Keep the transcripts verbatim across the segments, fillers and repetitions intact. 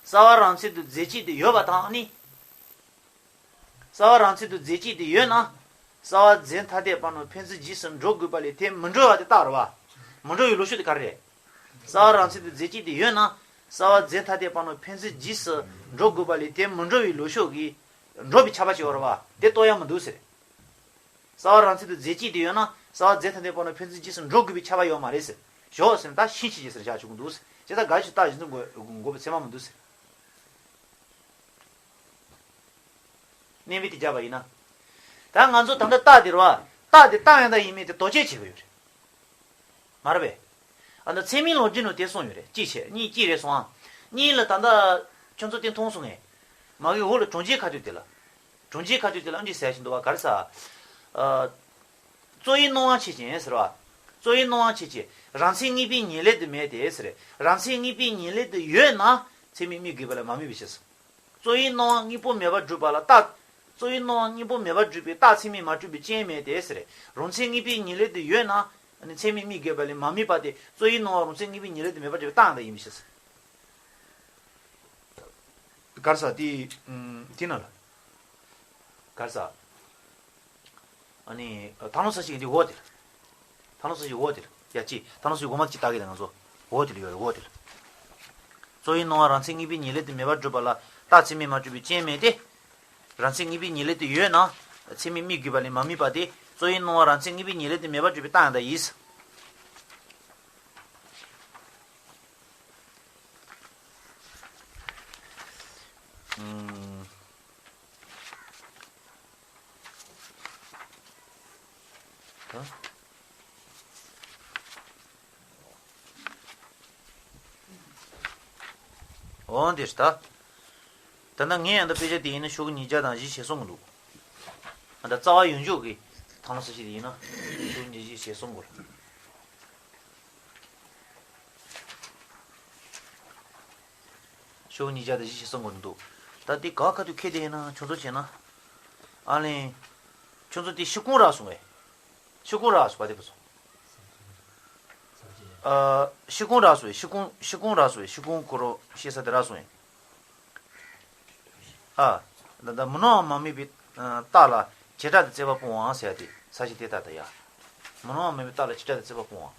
རྩ་བ་རང་མཚན་དུ་རྫས་གཅིག་ཏུ་ཡོད་པ་དང་ནི། རྩ་བ་རང་མཚན་དུ་རྫས་གཅིག་ཏུ་ཡོད་ན། རྩ་བ་རྫས་ཐ་དད་པ་ནི་འཕེན་བྱེད་རྗེས་སུ་འགྲོ་དགོས་པ་ལས་དེ་མི་འགྲོ་བ་དེ་རྟགས་རེད་བ། མི་འགྲོ་བའི་ལོག་ཕྱོགས་དེ་ག་རེ་རེད། རྩ་བ་རང་མཚན་དུ་རྫས་གཅིག་ཏུ་ཡོད་ན། རྩ་བ་རྫས་ཐ་དད་པ་ནི་འཕེན་བྱེད་རྗེས་སུ་འགྲོ་དགོས་པ་ལས་དེ་མི་འགྲོ་བའི་ལོག་ཕྱོགས་ཀྱིས་འགྲོ་བའི་ཁྱབ་པ་ཅིག་ཡོད་རེད་བ། དེ་རྟོགས་ཡ་མི་འདུག་ཟེར། རྩ་བ་རང་མཚན་དུ་རྫས་གཅིག་ཏུ་ཡོད་ན། རྩ་བ་རྫས་ཐ་དད་པ་ནི་འཕེན་བྱེད་རྗེས་སུ་འགྲོ་དགོས་པའི་ཁྱབ་པ་ཡོད་མ་རེད་ཟེར། ཞོག་ཟེར་ན་ད་ཤིན་ཤིན་ཅེས་ཟེར་བཞག་ཆོག་གི་འདུག་ཟེར། བྱས་ཙང་ག་ཞིག་རྟགས་གཞི་འཛིན་དགོས་དགོས་པའི་ཚད་མ་མི་འདུག་ཟེར། གནས་མིན་དེ་བརྒྱབ་པ་ཡིན་ན། ད་ང་ཚོ་ད་ལྟ་རྟགས་དེ་རེད་བ། རྟགས་དེ་རྟགས་ཡང་དག་ཡིན་མིན་དེ་དོགས་དཔྱད་བྱེད་དགོས་ཡོད་རེད། མ་རེད་པས། ཨ་ནི་ཚད་མའི་ལོ་རྒྱུས་ནང་དེ་གསུངས་ཡོད་རེད། གཅིག་བྱས། གཉིས་གཅིག་རེད་སོང་ཨ། གཉིས་ལ་ད་ལྟ་ཁྱོད་ཚོ་དེ་མཐོང་སོང་ངས། མ་གི་འོག་ལ་གྲངས་ཀྱི་ཁ་ཐུག་དེ་ལ། གྲངས་ཀྱི་ཁ་ཐུག་དེ་ལ་ཨ་འདྲི་ཟེར་བཞིན་འདུག་བ། ག་རེ་ཟེར། ཨ། རྩོལ་བའི་སྣང་བ་ཆོས་ཅན་ཟེར་བ། རྩོལ་བའི་སྣང་བ་ཆོས་ཅན། རང་མཚན་ངེས་པའི་ཉེར་ལེན་དུ་མེད་དེ་ཟེར། རང་མཚན་ངེས་པའི་ཉེར་ལེན་དུ་ཡོད་ན། ཚད་མས་དམིགས་དགོས་པ་ལས་མ་དམིགས་པའི་ཕྱིར། རྩོལ་བའི་སྣང་བ་དངོས་པོ་མེད་པར་སྒྲུབ་པ་ལ་རྟགས། རྩོལ་བའི་སྣང་བ་དངོས་པོ་མེད་པར་སྒྲུབ་པའི་རྟགས་ཚད་མས་མ་གྲུབ་པའི་རྐྱེན་མེད་དེ་ཟེར། རང་མཚན་ངེས་པའི་ཉེར་ལེན་དུ་ཡོད་ན། ཚད་མས་དམིགས་དགོས་པ་ལས་མ་དམིགས་པ་སྟེ། རྩོལ་བའི་སྣང་བ་རང་མཚན་ངེས་པའི་ཉེར་ལེན་དུ་མེད་པར་སྒྲུབ་པའི་རྟགས་ཡང་དག་ཡིན་པའི་ཕྱིར། ག་རེ་ཟེར་དེ། དེ་ན་ལ། ག་རེ་ཟེར། ཨ་ནི། ཐང་ལོ་ས་ཞིག་འདི་འོ་དེ་ལ། ཐང་ལོ་ས་ཞིག་འོ་དེ་ལ། ཡ་ཅི། ཐང་ལོ་ས་ཞིག་འོ་མ་ཅི་ལྟ་གི་ད་ང་ཚོ། འོ་དེ་ལ་ཡོད་རེད། འོ་དེ་ལ། རྩོལ་བའི་སྣང་བ་རང་མཚན་ངེས་པའི་ཉེར་ལེན་དུ་མེད་པར་སྒྲུབ་པ་ལ་རྟགས་ཚད་མས་མ་གྲུབ་པའི་རྐྱེན་མེད་དེ། རང་མཚན་ངེས་པའི་ཉེར་ལེན་དུ་ཡོད་ན། ཚད་མས་དམིགས་དགོས་པ་ལས་མ་དམིགས་པ་སྟེ། རྩོལ་བའི་སྣང་བ་རང་མཚན་ངེས་པའི་ཉེར་ལེན་དུ་མེད་པར་སྒྲུབ་པའི་རྟགས་ཡང་དག་ཡིན། ཨུམ། ད། འོ་འདིར་ད། ད་ནི་ངས་ཡང་ད་དཔེ་ཆ་དེ་ཡིན་ན་ཤོག་གུ་ཉིས་བརྒྱ་དང་བཞི་ཞེས་གསུང་གི་འདུག་ཨ་ད་རྩ་བ་ཡོད་འཇོག་གི་ཐང་ལོ་ས་ཞིག་དེ་ཡིན་ན་ཤོག་གུ་ཉིས་བཞི་ཞེས་གསུང་དགོས། ཤོག་གུ་ཉིས་བརྒྱ་དང་བཞི་ཞེས་གསུང་དགོས་འདུག་ད་འདི་ག་ཁ་ཐུག་ཁྱེད་དེ་ཡིན་ན་ཁྱོད་ཚོ་བྱས་ན། ཨ་ལེ། ཁྱོད་ཚོ་དེ་ཤི་ཀུང་རག་སོང་བས། ཤི་ཀུང་རག་སོང་བ་དེ་བུ་སོང་། ཨ། ཤི་ཀུང་རག་སོང་བས། ཤི་ཀུང་ཤི་ཀུང་རག་སོང་བས། ཤི་ཀུང་ཁོ་རོ་ཤེས་ས་དེ་རག་སོང་ཡིན། ཨ། ད་ད་མི་སྣང་བ་མ་དམིགས་པའི་རྟགས་ལ་བྱེ་བྲག་ཏུ་བརྩད་པ་སྤོང་བ་ཟེར་ཡ་དེ་ས་བྱི་དེ་ལྟ་ད་ཡ། མི་སྣང་བ་མ་དམིགས་པའི་རྟགས་ལ་བྱེ་བྲག་ཏུ་བརྩད་པ་སྤོང་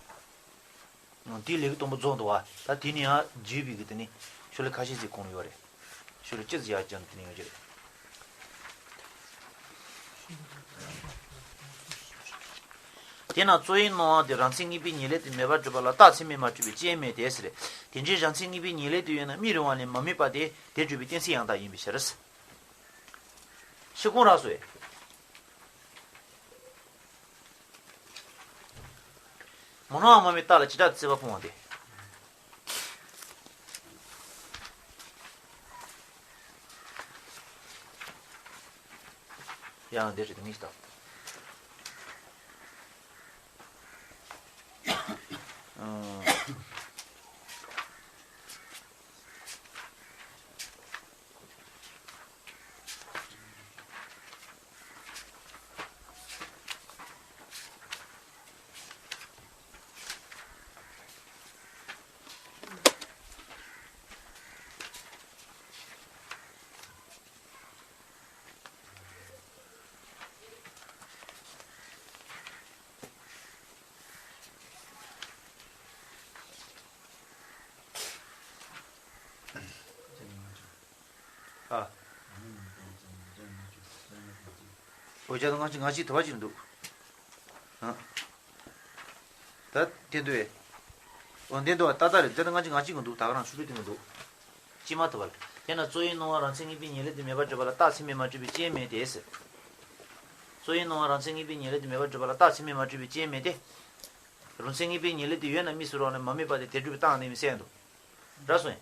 བ། དེའི་ལས་ཀྱི་དང་པོ་རྫོགས་འདུག་བ། ད་དེ་ནི་ཡང་བརྗོད་པའི་གི་དེ་ནི་ཤོ་ལོ་ཀ་ཁ་ཤས་ཤིག་གོང་ཡོད་རེད། ཤོ་ལོ་ཀ་ཅི་ཟིག་ཡག་ཅན་དེ་ནི་ཡོད་ཀྱི་རེད། དེས་ན་རྩོལ་བའི་སྣང་བ་དེ་རང་མཚན་ངེས་པའི་ཉེར་ལེན་དུ་མེད་པར་སྒྲུབ་པ་ལ་རྟགས་ཚད་མས་མ་གྲུབ་པའི་རྐྱེན་མེད་དེ་ཟེར། དེ་འདྲའི་རང་མཚན་ངེས་པའི་ཉེར་ལེན་དུ་ཡོད་ན་དམིགས་རུང་བ་ལས་མ་དམིགས་པ་སྟེ་དེ་གྲུབ་པའི་གཏན་ཚིགས་ཡང་དག་ཡིན་པའི་ཕྱིར། ཤི་ཀུང་རག་སོང་བས། མི་སྣང་བ་མ་དམིགས་རྟགས་ལ་བྱེ་བྲག་ཏུ་བརྩད་པ་སྤོང་བ་སྟེ། ཡང་འདི་རེད་དེ་ངེས་ཤིག་དང་། ཨ། འོ་བརྒྱ་དང་ལྔ་བཅུ་ང་གཅིག་དུ་བ་གཅིག་འདུག་ཨ། ད་དེ་འདུག་ཨེ། འོ་འདི་འདུག་ཨ། ཏག་ཏག་རེད། བརྒྱ་དང་ལྔ་བཅུ་ང་གཅིག་གི་འདུག་ད་ག་རང་ཤུ་རུ་དེ་མི་འདུག་ཅི་མ་ཐུབ་པ་ལ། དེས་ན་རྩོལ་བའི་སྣང་བ་རང་མཚན་ངེས་པའི་ཉེར་ལེན་དུ་མེད་པར་སྒྲུབ་པ་ལ་རྟགས་ཚད་མས་མ་གྲུབ་པའི་རྐྱེན་མེད་དེ་ཟེར། རྩོལ་བའི་སྣང་བ་རང་མཚན་ངེས་པའི་ཉེར་ལེན་དུ་མེད་པར་སྒྲུབ་པ་ལ་རྟགས་ཚད་མས་མ་གྲུབ་པའི་རྐྱེན་མེད་དེ། རང་མཚན་ངེས་པའི་ཉེར་ལེན་དུ་ཡོད་ན་དམིགས་སུ་རུང་བ་ལས་མ་དམིགས་པ་སྟེ་དེ་སྒྲུབ་པའི་རྟགས་ཡང་དག་ཡིན་པའི་ཕྱིར་ཟེར་འདུག་རག་སོང་ཡ།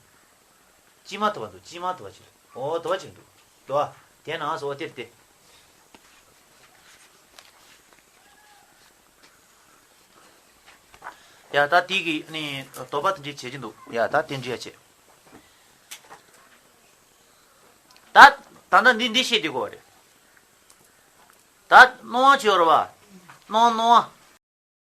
ཅི་མ་ཐུབ་པ་འདུག་ཅི་མ་ཐུབ་པ་ཅིག་འདུག་འོ་དུ་བ་ཅིག་འདུག་འདུག་ཨ། དེ་ན་སོ་དེར་དེ། ཡ་ད་དེ་གི་ནི་དོགས་པ་དེ་འདྲ་བྱེད་ཀྱི་འདུག་ཡ་ད་དེ་འདྲ་བྱེད། ད་ད་ལྟ་འདི་འདི་བཤད་དེ་གོ་རེད། ད་སྣང་བ་ཅིག་ཡོད་རེད་བ། སྣང་སྣང་བ།